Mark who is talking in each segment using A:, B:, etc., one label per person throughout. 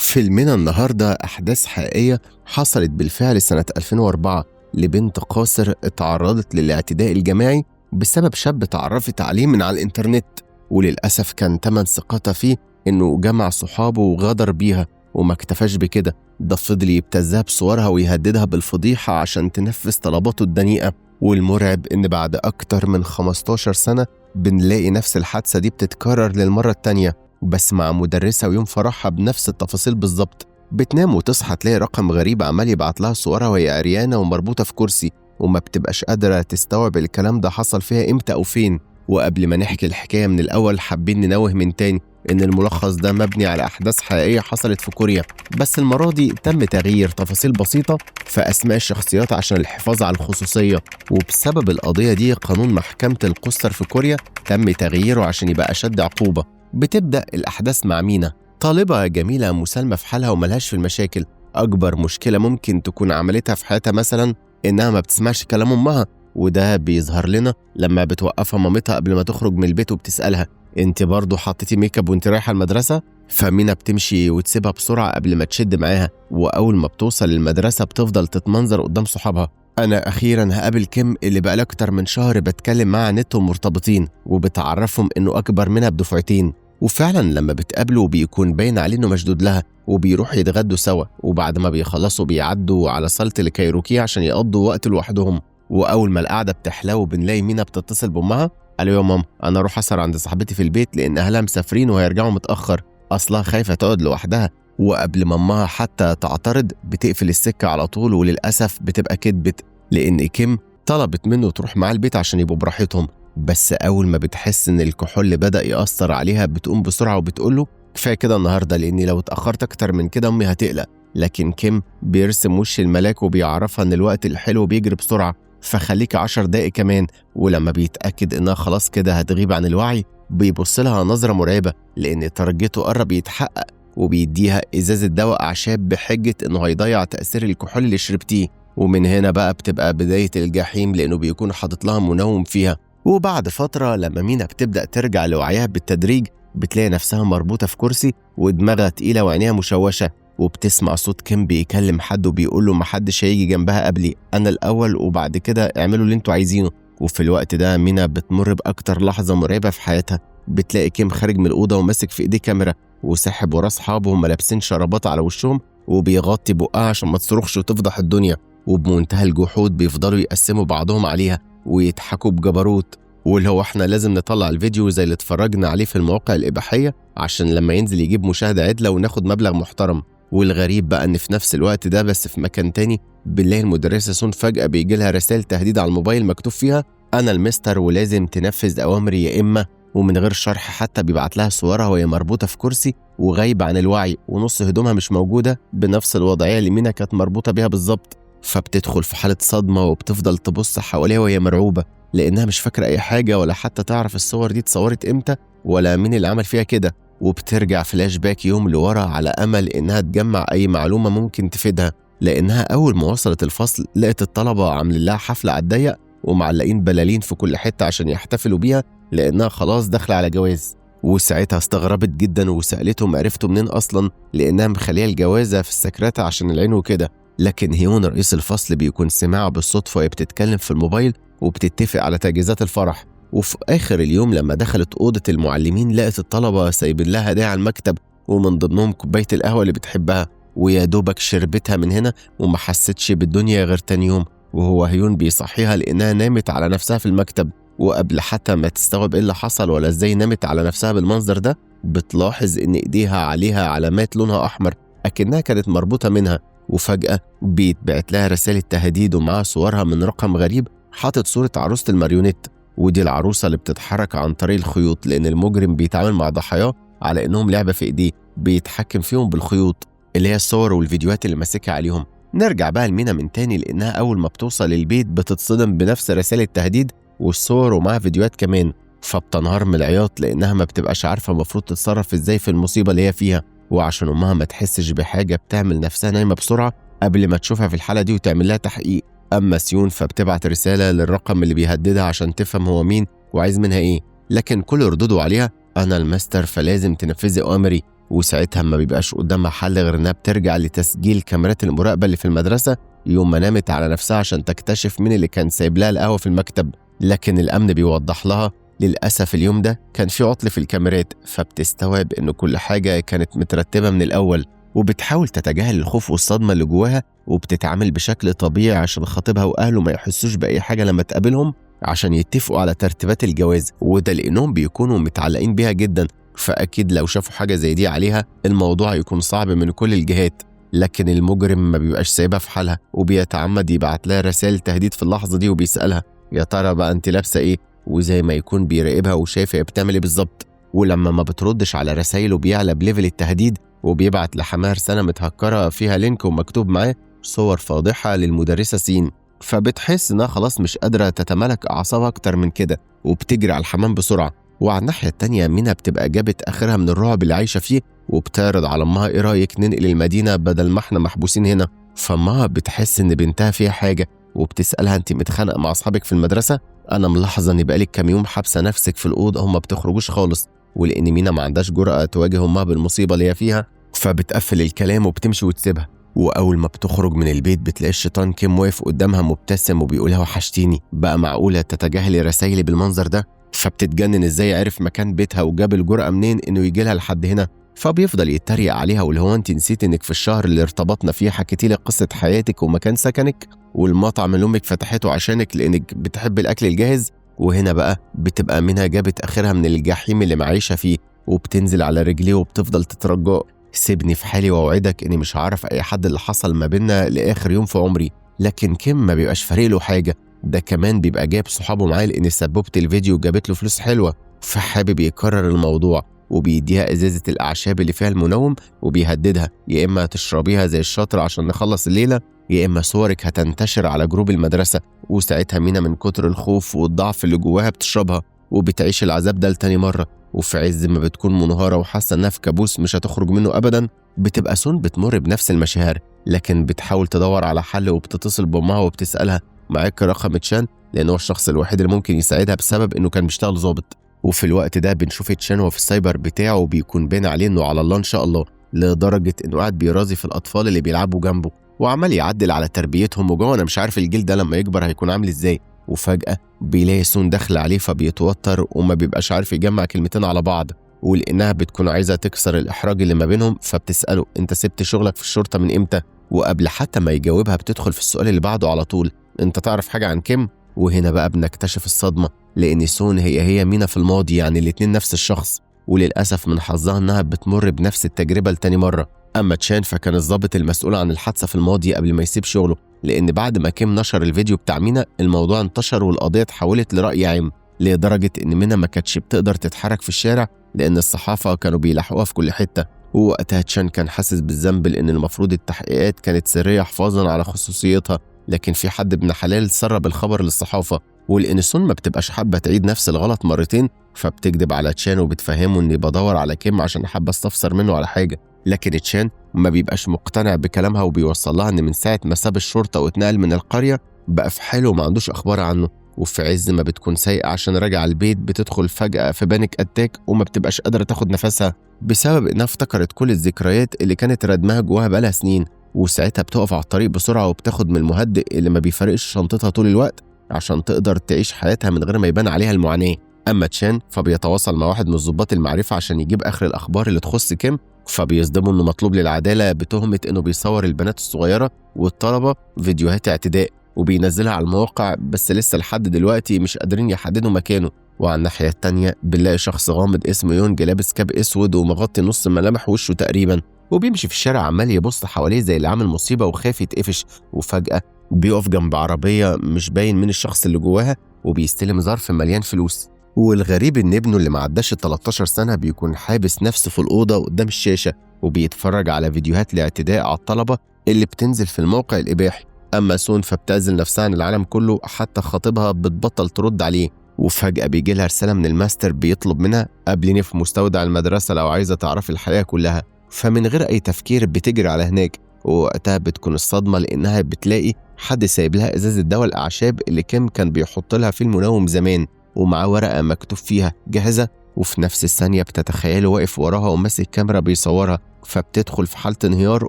A: فيلمنا النهاردة أحداث حقيقية حصلت بالفعل سنة 2004 لبنت قاصر اتعرضت للاعتداء الجماعي بسبب شاب اتعرفت عليه من على الإنترنت، وللأسف كان تمن ثقتها فيه إنه جمع صحابه وغدر بيها، وما اكتفاش بكده، ده فضل يبتزها بصورها ويهددها بالفضيحة عشان تنفذ طلباته الدنيئة. والمرعب إن بعد أكتر من 15 سنة بنلاقي نفس الحادثة دي بتتكرر للمرة التانية، بس مع مدرسة ويوم فرحها بنفس التفاصيل بالظبط. بتنام وتصحى تلاقي رقم غريب عمال يبعت لها صورها وهي عريانة ومربوطة في كرسي، وما بتبقاش قادرة تستوعب الكلام ده حصل فيها إمتى أو فين. وقبل ما نحكي الحكاية من الأول حابين ننوه من تاني إن الملخص ده مبني على أحداث حقيقية حصلت في كوريا، بس المرة دي تم تغيير تفاصيل بسيطة في أسماء الشخصيات عشان الحفاظ على الخصوصية. وبسبب القضية دي قانون محكمة القُصر في كوريا تم تغييره عشان يبقى أشد عقوبة. بتبدأ الأحداث مع مينا، طالبة جميلة مسالمة في حالها وملهاش في المشاكل. أكبر مشكلة ممكن تكون عملتها في حياتها مثلا إنها ما بتسمعش كلام أمها، وده بيظهر لنا لما بتوقفها مامتها قبل ما تخرج من البيت وبتسألها انت برضو حطيتي make up وانت رايحة المدرسة؟ فمينا بتمشي وتسيبها بسرعة قبل ما تشد معاها، وأول ما بتوصل المدرسة بتفضل تتمنظر قدام صحابها. أنا أخيرا هقابل كيم اللي بقى أكتر من شهر بتكلم معاه نت ومرتبطين، وبتعرفهم إنه أكبر منها بدفعتين. وفعلا لما بتقابله بيكون باين عليه إنه مشدود لها، وبيروحوا يتغدوا سوا، وبعد ما بيخلصوا بيعدوا على صالة الكايروكي عشان يقضوا وقت لوحدهم. وأول ما القعدة بتحلو بنلاقي مينا بتتصل بأمها، قالوا يا ماما أنا أروح أسهر عند صاحبتي في البيت لأن أهلها مسافرين وهيرجعوا متأخر، أصلها خايفة تقعد لوحدها. وقبل ما أمها حتى تعترض بتقفل السكة على طول، وللأسف بتبقى كدبت لأن كيم طلبت منه تروح معاه البيت عشان يبقوا براحتهم. بس أول ما بتحس إن الكحول بدأ يأثر عليها بتقوم بسرعة وبتقوله كفاية كده النهاردة، لأني لو اتأخرت أكتر من كده أمي هتقلق. لكن كيم بيرسم وش الملاك وبيعرفها إن الوقت الحلو بيجري بسرعة، فخليك 10 دقايق كمان. ولما بيتأكد إنها خلاص كده هتغيب عن الوعي بيبص لها نظرة مرعبة لأن ترجته قرب يتحقق، وبيديها إزازة دواء أعشاب بحجة إنه هيضيع تأثير الكحول اللي شربتيه. ومن هنا بقى بتبقى بداية الجحيم لأنه بيكون حاطط لها منوم فيها. وبعد فترة لما مينا بتبدأ ترجع لوعيها بالتدريج بتلاقي نفسها مربوطة في كرسي ودماغها تقيلة وعينيها مشوشة، وبتسمع صوت كيم بيكلم حد وبيقول له محدش هيجي جنبها قبلي، أنا الأول وبعد كده اعملوا اللي انتوا عايزينه. وفي الوقت ده مينا بتمر بأكتر لحظة مرعبة في حياتها، بتلاقي كيم خارج من الأوضة وماسك في إيديه كاميرا وساحب وراه أصحابه وهم لابسين شرابات على وشهم وبيغطي بقها عشان ما تصرخش وتفضح الدنيا. وبمنتهى الجحود بيفضلوا يقسموا بعضهم عليها ويضحكوا بجبروت، واللي هو احنا لازم نطلع الفيديو زي اللي اتفرجنا عليه في المواقع الإباحية عشان لما ينزل يجيب مشاهدة عدلة وناخد مبلغ محترم. والغريب بقى ان في نفس الوقت ده بس في مكان تاني بنلاقي المدرسة سون فجأة بيجي لها رسائل تهديد على الموبايل مكتوب فيها أنا المستر ولازم تنفذ أوامري يا إما، ومن غير شرح حتى بيبعت لها صورها وهي مربوطة في كرسي وغايبة عن الوعي ونص هدومها مش موجودة بنفس الوضعية اللي مينا كانت مربوطة بيها بالظبط. فبتدخل في حالة صدمة وبتفضل تبص حواليها وهي مرعوبة لأنها مش فاكرة أي حاجة ولا حتى تعرف الصور دي اتصورت إمتى ولا مين اللي عمل فيها كده. وبترجع فلاش باك يوم لورا على أمل إنها تجمع أي معلومة ممكن تفيدها، لأنها أول ما وصلت الفصل لقت الطلبة عاملين لها حفلة على الضيق ومعلقين بلالين في كل حتة عشان يحتفلوا بيها لأنها خلاص داخلة على جواز. وساعتها استغربت جدا وسألتهم عرفتوا منين أصلا، لأنها مخلية الجوازة في السكرتة عشان العين وكده. لكن هيون رئيس الفصل بيكون سمعها بالصدفة وهي بتتكلم في الموبايل وبتتفق على تجهيزات الفرح. وفي آخر اليوم لما دخلت أوضة المعلمين لقت الطلبة سايبين لها هدايا على المكتب، ومن ضمنهم كوباية القهوة اللي بتحبها، ويا دوبك شربتها من هنا وما حستش بالدنيا غير تاني يوم وهو هيون بيصحيها لأنها نامت على نفسها في المكتب. وقبل حتى ما تستوعب إيه اللي حصل ولا إزاي نامت على نفسها بالمنظر ده بتلاحظ إن إيديها عليها علامات لونها أحمر أكنها كانت مربوطة منها. وفجأة بيتبعت لها رسالة تهديد ومعها صورها من رقم غريب حاطط صورة عروسة الماريونيت، ودي العروسة اللي بتتحرك عن طريق الخيوط لأن المجرم بيتعامل مع ضحاياه على إنهم لعبة في إيديه، بيتحكم فيهم بالخيوط اللي هي الصور والفيديوهات اللي ماسكها عليهم. نرجع بقى لمينا من تاني لأنها أول ما بتوصل البيت بتتصدم بنفس رسالة التهديد والصور ومعها فيديوهات كمان، فبتنهار من العياط لأنها ما بتبقاش عارفة المفروض تتصرف إزاي في المصيبة اللي هي فيها. وعشان أمها ما تحسش بحاجة بتعمل نفسها نايمة بسرعة قبل ما تشوفها في الحالة دي وتعمل لها تحقيق. أما سيون فبتبعت رسالة للرقم اللي بيهددها عشان تفهم هو مين وعايز منها إيه، لكن كل ردوده عليها أنا الماستر فلازم تنفذي أوامري. وساعتها ما بيبقاش قدامها حل غير إنها بترجع لتسجيل كاميرات المراقبة اللي في المدرسة يوم ما نامت على نفسها عشان تكتشف مين اللي كان سايب لها القهوة في المكتب. لكن الأمن بيوضح لها للأسف اليوم ده كان في عطل في الكاميرات، فبتستوعب إن كل حاجة كانت مترتبة من الأول، وبتحاول تتجاهل الخوف والصدمة اللي جواها، وبتتعامل بشكل طبيعي عشان خطيبها وأهله ما يحسوش بأي حاجة لما تقابلهم عشان يتفقوا على ترتيبات الجواز، وده لأنهم بيكونوا متعلقين بيها جدا، فأكيد لو شافوا حاجة زي دي عليها الموضوع يكون صعب من كل الجهات. لكن المجرم ما بيبقاش سايبها في حالها، وبيتعمد يبعت لها رسائل تهديد في اللحظة دي، وبيسألها يا ترى بقى أنت لابسة إيه، وزي ما يكون بيراقبها وشايف هي بتعمل إيه بالظبط. ولما ما بتردش على رسايله بيعلى ب level التهديد، وبيبعت لحماها رسالة متهكرة فيها link ومكتوب معاه صور فاضحة للمدرسة سين، فبتحس إنها خلاص مش قادرة تتمالك أعصابها أكتر من كده، وبتجري على الحمام بسرعة. وعلى الناحية التانية مينا بتبقى جابت آخرها من الرعب اللي عايشة فيه، وبتعرض على أمها إيه رأيك ننقل المدينة بدل ما إحنا محبوسين هنا. فأمها بتحس إن بنتها فيها حاجة، وبتسألها أنت متخانقة مع أصحابك في المدرسة؟ أنا ملاحظة إن بقالك كام يوم حابسة نفسك في الأوضة وما بتخرجوش خالص. ولأن مينا ما عندهاش جرأة تواجه أمها بالمصيبة اللي هي فيها، فبتقفل الكلام وبتمشي وتسيبها. وأول ما بتخرج من البيت بتلاقي الشيطان كيم واقف قدامها مبتسم وبيقولها وحشتيني، بقى معقولة تتجاهلي رسايلي بالمنظر ده؟ فبتتجنن ازاي عرف مكان بيتها وجاب الجرأة منين انه يجي لها لحد هنا. فبيفضل يتريق عليها واللي هو انت نسيت انك في الشهر اللي ارتبطنا فيه حكيتي لي قصة حياتك ومكان سكنك والمطعم اللي امك فتحته عشانك لانك بتحب الاكل الجاهز. وهنا بقى بتبقى منها جابت اخرها من الجحيم اللي معيشة فيه، وبتنزل على رجليه وبتفضل تترجاه سيبني في حالي واوعدك اني مش هعرف اي حد اللي حصل ما بينا لاخر يوم في عمري. لكن كيم ما بيبقاش فارق له حاجة، ده كمان بيبقى جايب صحابه معاه لان سبوبه الفيديو جابت له فلوس حلوة، فحابب يكرر الموضوع، وبيديها ازازة الاعشاب اللي فيها المنوم وبيهددها يا اما تشربيها زي الشاطره عشان نخلص الليلة، يا اما صورك هتنتشر على group المدرسة. وساعتها مينا من كتر الخوف والضعف اللي جواها بتشربها وبتعيش العذاب ده لتاني مرة. وفي عز ما بتكون منهاره وحاسه انها في كابوس مش هتخرج منه ابدا، بتبقى سون بتمر بنفس المشاعر، لكن بتحاول تدور على حل وبتتصل بامها وبتسالها معاك رقم تشان، لأنه هو الشخص الوحيد اللي ممكن يساعدها بسبب إنه كان بيشتغل ظابط. وفي الوقت ده بنشوف تشان وهو في السايبر بتاعه وبيكون باين عليه إنه على الله إن شاء الله، لدرجة إنه قاعد بيرازي في الأطفال اللي بيلعبوا جنبه وعمال يعدل على تربيتهم، وجوه أنا مش عارف الجيل ده لما يكبر هيكون عامل إزاي. وفجأة بيلاقي سون داخل عليه فبيتوتر وما بيبقاش عارف يجمع كلمتين على بعض، ولأنها بتكون عايزة تكسر الإحراج اللي ما بينهم فبتسأله أنت سبت شغلك في الشرطة من إمتى؟ وقبل حتى ما يجاوبها بتدخل في السؤال اللي بعده على طول، انت تعرف حاجة عن كيم؟ وهنا بقى بنكتشف الصدمة، لأن سون هي مينا في الماضي، يعني الاتنين نفس الشخص، وللأسف من حظها إنها بتمر بنفس التجربة لتاني مرة. أما تشان فكان الضابط المسؤول عن الحادثة في الماضي قبل ما يسيب شغله، لأن بعد ما كيم نشر الفيديو بتاع مينا الموضوع انتشر والقضية اتحولت لرأي عام، لدرجة إن مينا ما كانتش بتقدر تتحرك في الشارع لأن الصحافة كانوا بيلاحقوها في كل حتة. ووقتها تشان كان حاسس بالذنب لأن المفروض التحقيقات كانت سرية حفاظا على خصوصيتها، لكن في حد ابن حلال سرب الخبر للصحافة، ولأن سون ما بتبقاش حابة تعيد نفس الغلط مرتين فبتكذب على تشان وبتفهمه إني بدور على كيم عشان حابة استفسر منه على حاجة. لكن تشان ما بيبقاش مقتنع بكلامها وبيوصل لها إن من ساعة ما ساب الشرطة واتنقل من القرية بقى في حاله وما عندوش أخبار عنه. وفي عز ما بتكون سايقة عشان راجعة البيت بتدخل فجأة في panic attack وما بتبقاش قادرة تاخد نفسها بسبب إنها افتكرت كل الذكريات اللي كانت ردمها جواها بقالها سنين. وساعتها بتقف على الطريق بسرعة وبتاخد من المهدئ اللي ما بيفرقش شنطتها طول الوقت عشان تقدر تعيش حياتها من غير ما يبان عليها المعاناة. أما تشان فبيتواصل مع واحد من ضباط المعرفة عشان يجيب آخر الأخبار اللي تخص كيم، فبيصدموا إنه مطلوب للعدالة بتهمة إنه بيصور البنات الصغيرة والطلبة فيديوهات اعتداء وبينزلها على المواقع، بس لسه لحد دلوقتي مش قادرين يحددوا مكانه. وعلى الناحية التانية بنلاقي شخص غامض اسمه يونج لابس كاب اسود ومغطي نص ملامح وشه تقريبا، وبيمشي في الشارع عمال يبص حواليه زي اللي عامل مصيبة وخايف يتقفش. وفجأة بيقف جنب عربية مش باين من الشخص اللي جواها وبيستلم ظرف مليان فلوس. والغريب ان ابنه اللي ما عداش 13 سنة بيكون حابس نفسه في الأوضة قدام الشاشة وبيتفرج على فيديوهات الاعتداء على الطلبة اللي بتنزل في الموقع الإباحي. أما سون فبتعزل نفسها عن العالم كله، حتى خطيبها بتبطل ترد عليه. وفجأة بيجي لها رسالة من الماستر بيطلب منها قابليني في مستودع المدرسة لو عايزة تعرفي الحقيقة كلها. فمن غير أي تفكير بتجري على هناك، ووقتها بتكون الصدمة لأنها بتلاقي حد سايب لها إزازة دواء الأعشاب اللي كيم كان بيحط لها في المنوم زمان، ومعاه ورقة مكتوب فيها جاهزة. وفي نفس الثانية بتتخيله واقف وراها وماسك كاميرا بيصورها، فبتدخل في حالة انهيار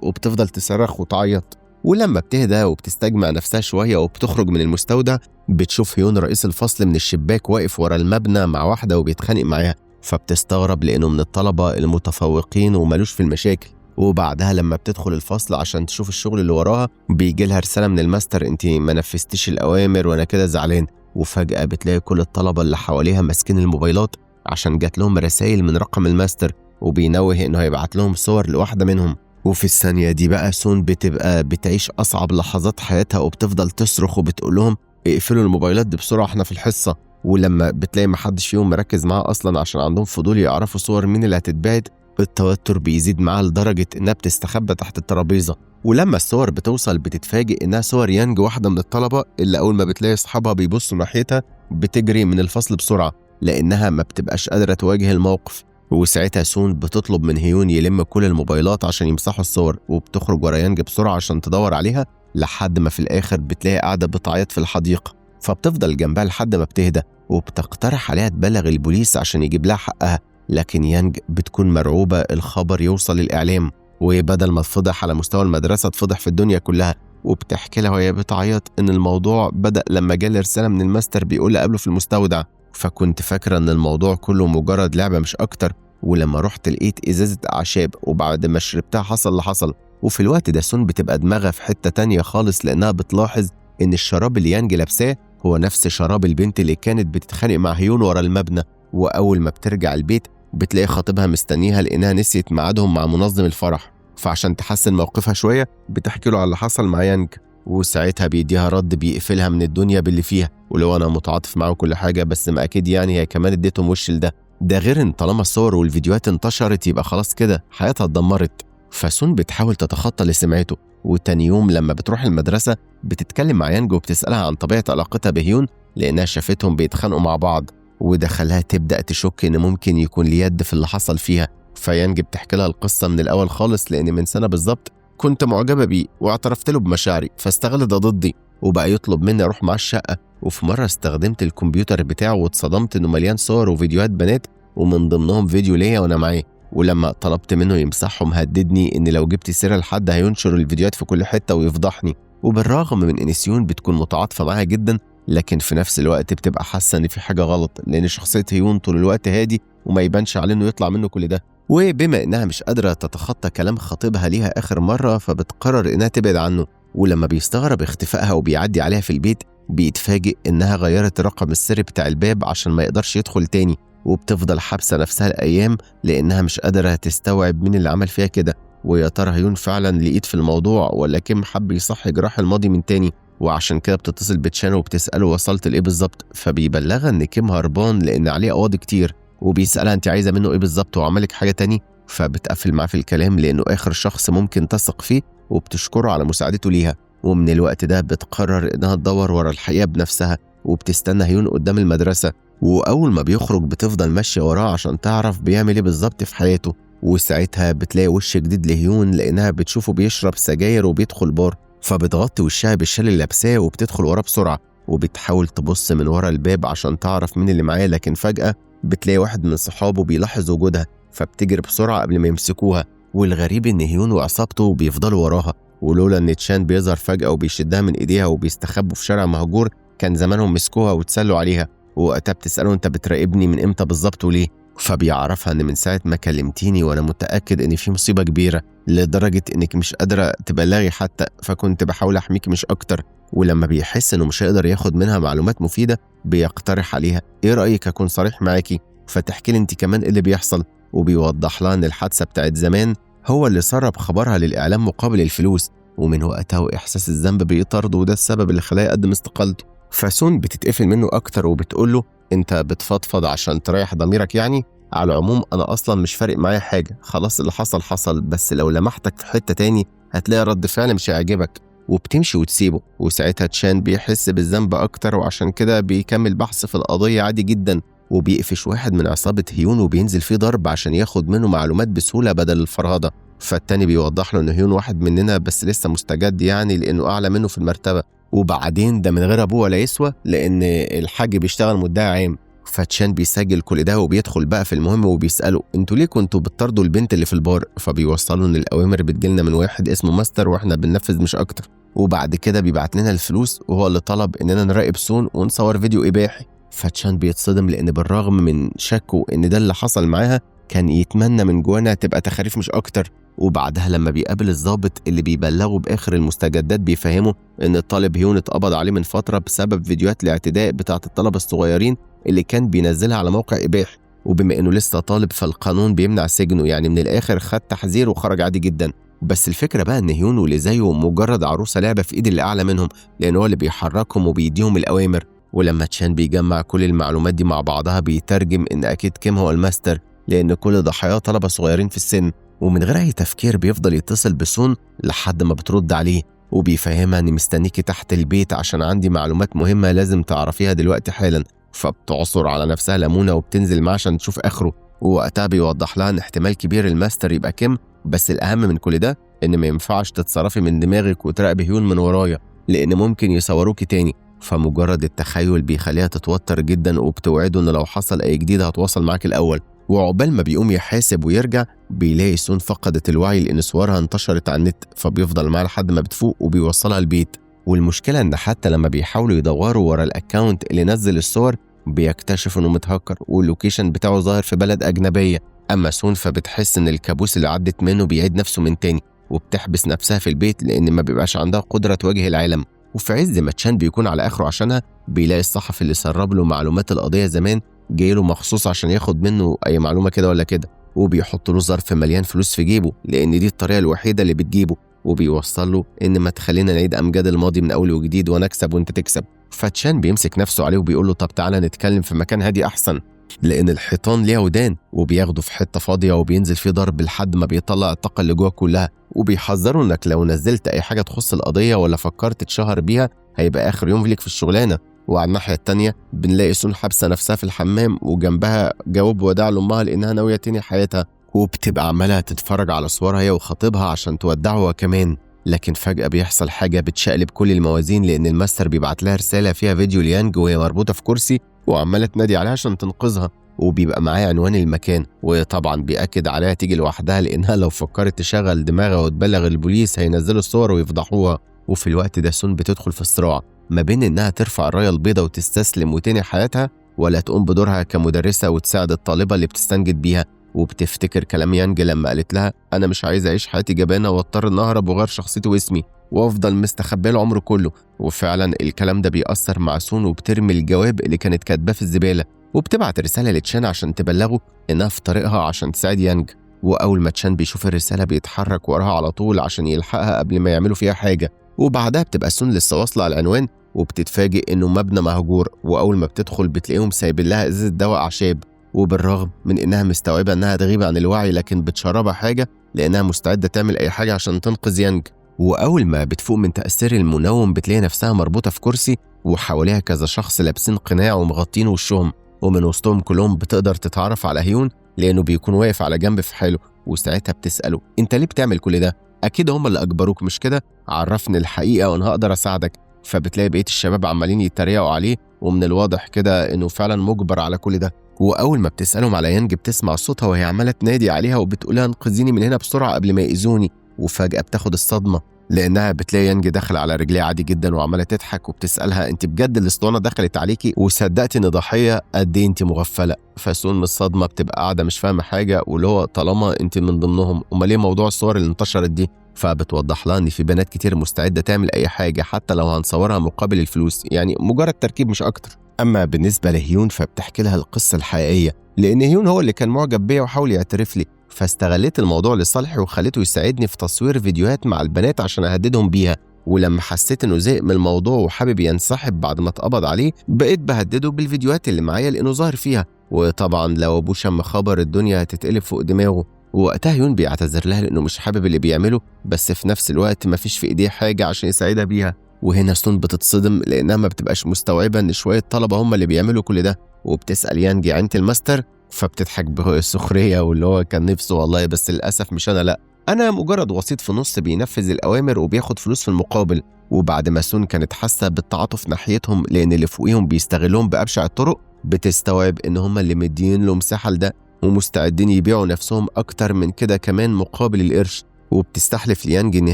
A: وبتفضل تصرخ وتعيط. ولما بتهدى وبتستجمع نفسها شوية وبتخرج من المستودع، بتشوف هيون رئيس الفصل من الشباك واقف ورا المبنى مع واحدة وبيتخانق معاها، فبتستغرب لأنه من الطلبة المتفوقين ومالوش في المشاكل. وبعدها لما بتدخل الفصل عشان تشوف الشغل اللي وراها، بيجي لها رسالة من الماستر: انت ما نفذتيش الأوامر وأنا كده زعلان. وفجأة بتلاقي كل الطلبة اللي حواليها ماسكين الموبايلات عشان جات لهم رسائل من رقم الماستر، وبينوه انه هيبعت لهم صور لواحدة منهم. وفي الثانية دي بقى سون بتبقى بتعيش أصعب لحظات حياتها، وبتفضل تصرخ وبتقول لهم اقفلوا الموبايلات دي بسرعة احنا في الحصة. ولما بتلاقي محدش فيهم مركز معاها أصلا عشان عندهم فضول يعرفوا صور مين اللي هتتبعت، التوتر بيزيد معاها لدرجة إنها بتستخبى تحت الترابيزة. ولما الصور بتوصل بتتفاجئ إنها صور يانج، واحدة من الطلبة اللي أول ما بتلاقي أصحابها بيبصوا ناحيتها بتجري من الفصل بسرعة لأنها ما بتبقاش قادرة تواجه الموقف. وساعتها سون بتطلب من هيون يلم كل الموبايلات عشان يمسحوا الصور، وبتخرج ورا يانج بسرعة عشان تدور عليها، لحد ما في الآخر بتلاقي قاعدة بتعيط في الحديقة، فبتفضل جنبها لحد ما بتهدى، وبتقترح عليها تبلغ البوليس عشان يجيب لها حقها. لكن يانج بتكون مرعوبة الخبر يوصل للإعلام، وبدل ما تفضح على مستوى المدرسة تفضح في الدنيا كلها. وبتحكي لها وهي بتعيط إن الموضوع بدأ لما جالي رسالة من الماستر بيقول قبله في المستودع، فكنت فاكرة إن الموضوع كله مجرد لعبة مش أكتر، ولما رحت لقيت إزازة أعشاب، وبعد ما شربتها حصل اللي حصل. وفي الوقت ده سون بتبقى دماغها في حتة تانية خالص، لأنها بتلاحظ إن الشراب اللي يانج لابساه هو نفس شراب البنت اللي كانت بتتخانق مع هيون ورا المبنى. وأول ما بترجع البيت بتلاقي خطيبها مستنيها لأنها نسيت ميعادهم مع منظم الفرح، فعشان تحسن موقفها شوية بتحكي له على اللي حصل مع يانج، وساعتها بيديها رد بيقفلها من الدنيا باللي فيها، ولو أنا متعاطف معه كل حاجة بس ما أكيد يعني هي كمان اديتهم وش لده. ده غير إن طالما الصور والفيديوهات انتشرت يبقى خلاص كده حياتها اتدمرت. فسون بتحاول تتخطى اللي سمعته، وتاني يوم لما بتروح المدرسة بتتكلم مع يانج وبتسألها عن طبيعة علاقتها بهيون لأنها شافتهم بيتخانقوا مع بعض، وده خلاها تبدأ تشك إن ممكن يكون ليه يد في اللي حصل فيها. فيانج بتحكي لها القصة من الأول خالص، لأن من سنة بالظبط كنت معجبة بيه واعترفت له بمشاعري، فاستغل ده ضدي وبقى يطلب مني أروح معاه الشقة. وفي مرة استخدمت الكمبيوتر بتاعه واتصدمت إنه مليان صور وفيديوهات بنات، ومن ضمنهم فيديو ليا وأنا معاه، ولما طلبت منه يمسحهم هددني إن لو جبت سيرة لحد هينشر الفيديوهات في كل حتة ويفضحني. وبالرغم من إن سيون بتكون متعاطفة معاها جدا، لكن في نفس الوقت بتبقى حاسة إن في حاجة غلط، لأن شخصية هيون طول الوقت هادي وما يبانش عليه إنه يطلع منه كل ده. وبما إنها مش قادرة تتخطى كلام خطيبها ليها آخر مرة، فبتقرر إنها تبعد عنه. ولما بيستغرب اختفائها وبيعدي عليها في البيت، بيتفاجئ إنها غيرت الرقم السري بتاع الباب عشان ما يقدرش يدخل تاني، وبتفضل حابسة نفسها الأيام لأنها مش قادرة تستوعب مين اللي عمل فيها كده، ويا ترى هيون فعلا لقيت في الموضوع ولا كيم حب يصحي جراح الماضي من تاني. وعشان كده بتتصل بتشان وبتسأله وصلت لإيه بالظبط، فبيبلغها إن كيم هربان لأن عليه قواضي كتير، وبيسألها أنت عايزة منه إيه بالظبط وعملك حاجة تاني، فبتقفل معاه في الكلام لأنه آخر شخص ممكن تثق فيه، وبتشكره على مساعدته ليها. ومن الوقت ده بتقرر إنها تدور ورا الحقيقة بنفسها، وبتستنى هيون قدام المدرسة، وأول ما بيخرج بتفضل ماشية وراه عشان تعرف بيعمل إيه بالظبط في حياته. وساعتها بتلاقي وش جديد لهيون لأنها بتشوفه بيشرب سجاير وبيدخل بار، فبتغطي وشها بالشال اللي لابساه وبتدخل وراه بسرعة، وبتحاول تبص من ورا الباب عشان تعرف مين اللي معاه، لكن فجأة بتلاقي واحد من صحابه بيلاحظ وجودها، فبتجري بسرعة قبل ما يمسكوها. والغريب إن هيون وعصابته بيفضلوا وراها، ولولا إن تشان بيظهر فجأة وبيشدها من إيديها وبيستخبوا في شارع مهجور كان زمانهم مسكوها وتسلوا عليها. ووقتها بتسأله أنت بتراقبني من إمتى بالظبط وليه؟ فبيعرفها إن من ساعة ما كلمتيني وأنا متأكد إن في مصيبة كبيرة لدرجة إنك مش قادرة تبلغي حتى، فكنت بحاول أحميك مش أكتر. ولما بيحس إنه مش هيقدر ياخد منها معلومات مفيدة بيقترح عليها إيه رأيك أكون صريح معاكي، فتحكي لي أنت كمان إيه اللي بيحصل. وبيوضح لها إن الحادثة بتاعت زمان هو اللي سرب خبرها للإعلام مقابل الفلوس، ومن وقتها وإحساس الذنب بيطارده، وده السبب اللي خلاه يقدم استقالته. فسون بتتقفل منه أكتر وبتقوله أنت بتفضفض عشان تريح ضميرك يعني، على العموم أنا أصلا مش فارق معايا حاجة، خلاص اللي حصل حصل، بس لو لمحتك في حتة تاني هتلاقي رد فعل مش هيعجبك. وبتمشي وتسيبه. وساعتها تشان بيحس بالذنب أكتر، وعشان كده بيكمل بحث في القضية عادي جدا، وبيقفش واحد من عصابة هيون وبينزل فيه ضرب عشان ياخد منه معلومات بسهولة بدل الفرهدة. فالتاني بيوضح له إن هيون واحد مننا بس لسه مستجد يعني لأنه أعلى منه في المرتبة، وبعدين ده من غير أبوه ولا يسوى لأن الحاج بيشتغل مدعي عام. فتشان بيسجل كل ده وبيدخل بقى في المهم وبيساله انتوا ليه كنتوا بتطاردوا البنت اللي في البار؟ فبيوصلوا ان الاوامر بتجيلنا من واحد اسمه ماستر واحنا بننفذ مش اكتر. وبعد كده بيبعت لنا الفلوس وهو اللي طلب اننا نراقب سون ونصور فيديو اباحي. فتشان بيتصدم لان بالرغم من شكه ان ده اللي حصل معاها كان يتمنى من جوانا تبقى تخاريف مش اكتر. وبعدها لما بيقابل الضابط اللي بيبلغه باخر المستجدات بيفهمه ان الطالب هيون اتقبض عليه من فترة بسبب فيديوهات الاعتداء بتاعه الطلبة الصغيرين اللي كان بينزلها على موقع اباحي، وبما انه لسه طالب فالقانون بيمنع سجنه، يعني من الاخر خد تحذير وخرج عادي جدا. بس الفكرة بقى ان هيون واللي زيه مجرد عروسه لعبه في ايد اللي اعلى منهم، لان هو اللي بيحركهم وبيديهم الاوامر. ولما تشان بيجمع كل المعلومات دي مع بعضها بيترجم ان اكيد كيم هو الماستر، لان كل ضحاياه طلبه صغيرين في السن. ومن غير اي تفكير بيفضل يتصل بسون لحد ما بترد عليه وبيفهمها اني مستنيكي تحت البيت عشان عندي معلومات مهمة لازم تعرفيها دلوقتي حالا. فبتعصر على نفسها ليمونه وبتنزل معاه عشان تشوف اخره. ووقتها بيوضح لها ان احتمال كبير الماستر يبقى كيم، بس الاهم من كل ده ان ما ينفعش تتصرفي من دماغك وتراقبي هيون من ورايا لان ممكن يصوروكي تاني. فمجرد التخيل بيخليها تتوتر جدا وبتوعده ان لو حصل اي جديد هتواصل معاك الاول. وعقبال ما بيقوم يحاسب ويرجع بيلاقي سون فقدت الوعي لان صورها انتشرت على النت، فبيفضل معاها لحد ما بتفوق وبيوصلها البيت. والمشكلة ان حتى لما بيحاولوا يدوروا ورا ال account اللي نزل الصور بيكتشفوا انه متهكر وال location بتاعه ظاهر في بلد اجنبية. اما سون فبتحس ان الكابوس اللي عدت منه بيعيد نفسه من تاني، وبتحبس نفسها في البيت لان ما بيبقاش عندها قدره تواجه العالم. وفي عز ما تشان بيكون على اخره عشانها بيلاقي الصحفي اللي سرب له معلومات القضية زمان جايله مخصوص عشان ياخد منه اي معلومة كده ولا كده، وبيحط له ظرف مليان فلوس في جيبه لان دي الطريقة الوحيدة اللي بتجيبه، وبيوصل له ان ما تخلينا نعيد امجاد الماضي من اول وجديد وانا اكسب وانت تكسب. فتشان بيمسك نفسه عليه وبيقول له طب تعالى نتكلم في مكان هادي احسن لان الحيطان ليها ودان، وبياخده في حتة فاضية وبينزل فيه ضرب لحد ما بيطلع الطاقة اللي جوه كلها، وبيحذره انك لو نزلت اي حاجة تخص القضية ولا فكرت تشهر بيها هيبقى اخر يوم ليك في الشغلانة. وعلى الناحية التانية بنلاقي سون حابسه نفسها في الحمام وجنبها جواب وداع لامها لانها ناوية تنهي حياتها، وبتبقى عماله تتفرج على صورها هي وخطيبها عشان تودعه كمان. لكن فجأة بيحصل حاجة بتشقلب كل الموازين، لأن الماستر بيبعت لها رسالة فيها فيديو ليانج وهي مربوطة في كرسي وعمالة تنادي عليها عشان تنقذها، وبيبقى معاها عنوان المكان، وطبعا بيأكد عليها تيجي لوحدها لأنها لو فكرت تشغل دماغها وتبلغ البوليس هينزلوا الصور ويفضحوها. وفي الوقت ده سون بتدخل في صراع ما بين إنها ترفع الراية البيضاء وتستسلم وتنهي حياتها، ولا تقوم بدورها كمدرسة وتساعد الطالبة اللي بتستنجد بيها. وبتفتكر كلام يانج لما قالت لها أنا مش عايز أعيش حياتي جبانة وأضطر إن أهرب وأغير شخصيتي واسمي وأفضل مستخبية العمر كله. وفعلا الكلام ده بيأثر مع سون، وبترمي الجواب اللي كانت كاتباه في الزبالة، وبتبعت رسالة لتشان عشان تبلغه إنها في طريقها عشان تساعد يانج. وأول ما تشان بيشوف الرسالة بيتحرك وراها على طول عشان يلحقها قبل ما يعملوا فيها حاجة. وبعدها بتبقى سون لسه واصلة على العنوان وبتتفاجئ إنه مبنى مهجور، وأول ما بتدخل بتلاقيهم سايبين لها إزازة دواء أعشاب، وبالرغم من إنها مستوعبة إنها تغيب عن الوعي لكن بتشربها حاجة لأنها مستعدة تعمل أي حاجة عشان تنقذ يانج. وأول ما بتفوق من تأثير المنوم بتلاقي نفسها مربوطة في كرسي وحواليها كذا شخص لابسين قناع ومغطين وشهم، ومن وسطهم كلهم بتقدر تتعرف على هيون لأنه بيكون واقف على جنب في حاله. وساعتها بتسأله أنت ليه بتعمل كل ده؟ أكيد هم اللي أجبروك مش كده؟ عرفني الحقيقة وأنا هقدر أساعدك. فبتلاقي بقية الشباب عمالين يتريقوا عليه، ومن الواضح كده إنه فعلا مجبر على كل ده. وأول ما بتسألهم على يانج بتسمع صوتها وهي عمالة تنادي عليها وبتقولها انقذيني من هنا بسرعة قبل ما يأذوني. وفجأة بتاخد الصدمة لأنها بتلاقي يانج داخل على رجليها عادي جدا وعمالة تضحك وبتسألها أنت بجد الأسطوانة دخلت عليكي وصدقتي إن ضحية؟ قد إيه أنت مغفلة؟ فسون من الصدمة بتبقى قاعدة مش فاهمة حاجة، واللي هو طالما أنت من ضمنهم أمال ليه موضوع الصور اللي انتشرت دي؟ فبتوضح لها إن في بنات كتير مستعدة تعمل أي حاجة حتى لو هنصورها مقابل الفلوس، يعني مجرد تركيب مش أكتر. أما بالنسبة لهيون فبتحكي لها القصة الحقيقية، لأن هيون هو اللي كان معجب بيا وحاول يعترف لي، فاستغليت الموضوع لصالحي وخليته يساعدني في تصوير فيديوهات مع البنات عشان أهددهم بيها. ولما حسيت إنه زهق من الموضوع وحابب ينسحب بعد ما اتقبض عليه بقيت بهدده بالفيديوهات اللي معايا لأنه ظاهر فيها، وطبعا لو أبوه شم خبر الدنيا هتتقلب فوق دماغه. ووقتها هيون بيعتذر لها لأنه مش حابب اللي بيعمله، بس في نفس الوقت مفيش في إيديه حاجة عشان يساعدها بيها. وهنا سون بتتصدم لأنها ما بتبقاش مستوعبة إن شوية طلبة هم اللي بيعملوا كل ده، وبتسأل يانج يعني أنت الماستر؟ فبتضحك بسخرية واللي هو كان نفسه والله، بس للأسف مش أنا، لأ أنا مجرد وسيط في نص بينفذ الأوامر وبياخد فلوس في المقابل. وبعد ما سون كانت حاسة بالتعاطف ناحيتهم لأن اللي فوقيهم بيستغلهم بأبشع الطرق، بتستوعب إن هما اللي مدين له مساحة لده ومستعدين يبيعوا نفسهم أكتر من كده كمان مقابل القرش. وبتستحلف ليانج إني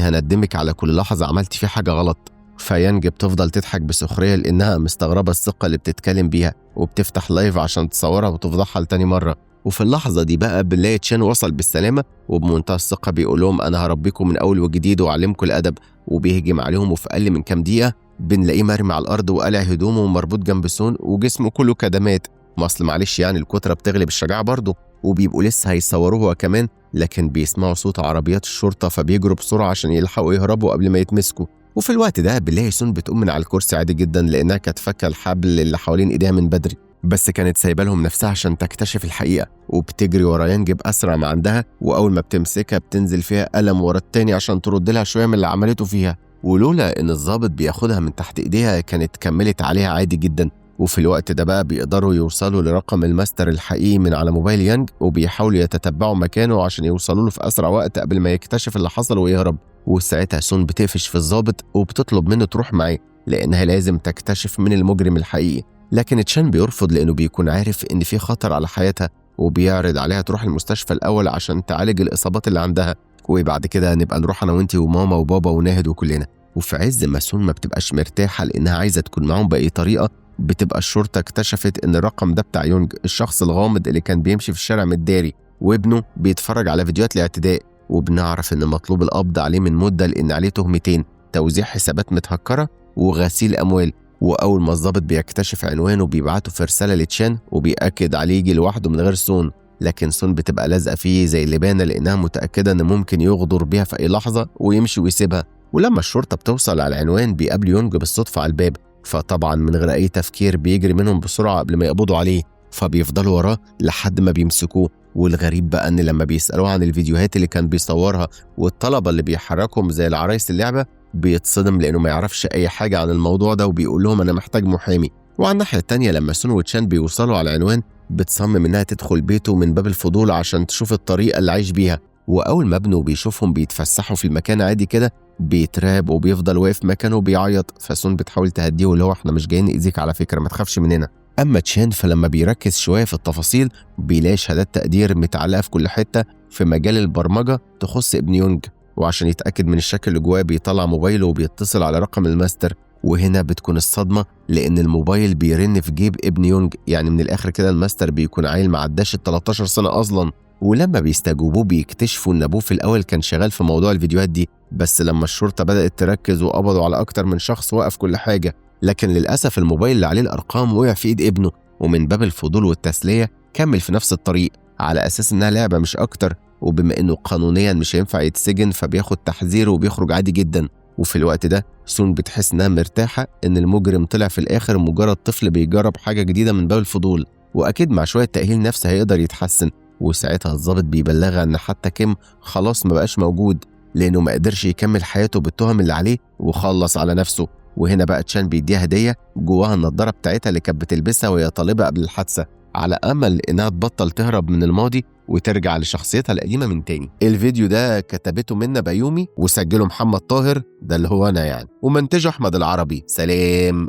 A: هندمك على كل لحظة عملت فيه حاجة غلط. فيانج بتفضل تضحك بسخرية لأنها مستغربة الثقة اللي بتتكلم بيها، وبتفتح live عشان تصورها وتفضحها لتاني مرة. وفي اللحظة دي بقى بنلاقي تشان وصل بالسلامة، وبمنتهى الثقة بيقول لهم أنا هربيكم من أول وجديد وأعلمكم الأدب، وبيهجم عليهم. وفي أقل من كام دقيقة بنلاقيه مرمي على الأرض وقلع هدومه ومربوط جنب سون وجسمه كله كدمات. ما أصل معلش يعني الكترة بتغلب الشجاعة برضه. وبيبقوا لسه هيصوروه هو كمان، لكن بيسمعوا صوت عربيات الشرطة فبيجروا بسرعة عشان يلحقوا يهربوا قبل ما يتمسكوا. وفي الوقت ده بنلاقي سون بتقوم من على الكرسي عادي جدا لأنها كانت فاكة الحبل اللي حوالين إيديها من بدري، بس كانت سايبه لهم نفسها عشان تكتشف الحقيقة. وبتجري ورا يانج بأسرع ما عندها، وأول ما بتمسكها بتنزل فيها قلم ورا التاني عشان ترد لها شوية من اللي عملته فيها. ولولا إن الضابط بياخدها من تحت إيديها كانت كملت عليها عادي جدا. وفي الوقت ده بقى بيقدروا يوصلوا لرقم الماستر الحقيقي من على موبايل يانج، وبيحاولوا يتتبعوا مكانه عشان يوصلوا له في أسرع وقت قبل ما يكتشف اللي حصل ويهرب. وساعتها سون بتقفش في الضابط وبتطلب منه تروح معاه لأنها لازم تكتشف من المجرم الحقيقي. لكن تشان بيرفض لأنه بيكون عارف إن في خطر على حياتها، وبيعرض عليها تروح المستشفى الأول عشان تعالج الإصابات اللي عندها، وبعد كده نبقى نروح أنا وإنتي وماما وبابا وناهد وكلنا. وفي عز ما سون ما بتبقاش مرتاحة لأنها عايزة تكون معاهم بأي طريقة، بتبقى الشرطة اكتشفت إن الرقم ده بتاع يونج، الشخص الغامض اللي كان بيمشي في الشارع متداري وابنه بيتفرج على فيديوهات الاعتداء. وبنعرف إن مطلوب القبض عليه من مدة لأن عليه تهمتين: توزيع حسابات متهكرة وغسيل أموال. وأول ما الضابط بيكتشف عنوانه بيبعته في رسالة لتشان وبيأكد عليه يجي لوحده من غير سون، لكن سون بتبقى لازقة فيه زي اللبانة لأنها متأكدة إن ممكن يغدر بيها في أي لحظة ويمشي ويسيبها. ولما الشرطة بتوصل على العنوان بيقابل يونج بالصدفة على الباب، فطبعا من غير أي تفكير بيجري منهم بسرعة قبل ما يقبضوا عليه، فبيفضلوا وراه لحد ما بيمسكوه. والغريب بقى إن لما بيسألوه عن الفيديوهات اللي كان بيصورها والطلبة اللي بيحركهم زي العرايس اللعبة بيتصدم لأنه ما يعرفش أي حاجة عن الموضوع ده، وبيقول لهم أنا محتاج محامي. وعلى الناحية التانية لما سون وتشان بيوصلوا على العنوان بتصمم إنها تدخل بيته من باب الفضول عشان تشوف الطريقة اللي عايش بيها. وأول ما ابنه بيشوفهم بيتفسحوا في المكان عادي كده بيترعب وبيفضل واقف مكانه وبيعيط، فسون بتحاول تهديه اللي هو احنا مش جايين نأذيك على فكرة، ما تخافش مننا. أما تشان فلما بيركز شوية في التفاصيل بيلاقي شهادات تقدير متعلقة في كل حتة في مجال البرمجة تخص ابن يونج، وعشان يتأكد من الشكل اللي جواه بيطلع موبايله وبيتصل على رقم الماستر. وهنا بتكون الصدمة لأن الموبايل بيرن في جيب ابن يونج، يعني من الآخر كده الماستر بيكون عيل ما عداش ال 13 سنة أصلا. ولما بيستجوبوه بيكتشفوا إن أبوه في الأول كان شغال في موضوع الفيديوهات دي، بس لما الشرطة بدأت تركز وقبضوا على أكتر من شخص وقف كل حاجة، لكن للأسف الموبايل اللي عليه الأرقام وقع في إيد ابنه، ومن باب الفضول والتسلية كمل في نفس الطريق على أساس إنها لعبة مش أكتر، وبما إنه قانونيا مش هينفع يتسجن فبياخد تحذيره وبيخرج عادي جدا. وفي الوقت ده سون بتحس إنها مرتاحة إن المجرم طلع في الآخر مجرد طفل بيجرب حاجة جديدة من باب الفضول، وأكيد مع شوية تأهيل نفسي هيقدر يتحسن. وساعتها الضابط بيبلغها إن حتى كيم خلاص ما بقاش موجود لأنه ما قدرش يكمل حياته بالتهم اللي عليه وخلص على نفسه. وهنا بقى تشان بيديها هدية جواها النضارة بتاعتها اللي كانت بتلبسها وهي طالبة قبل الحادثة، على أمل إنها تبطل تهرب من الماضي وترجع لشخصيتها القديمة من تاني. الفيديو ده كتبته منا بيومي وسجله محمد طاهر، ده اللي هو أنا يعني، ومنتجه أحمد العربي. سلام.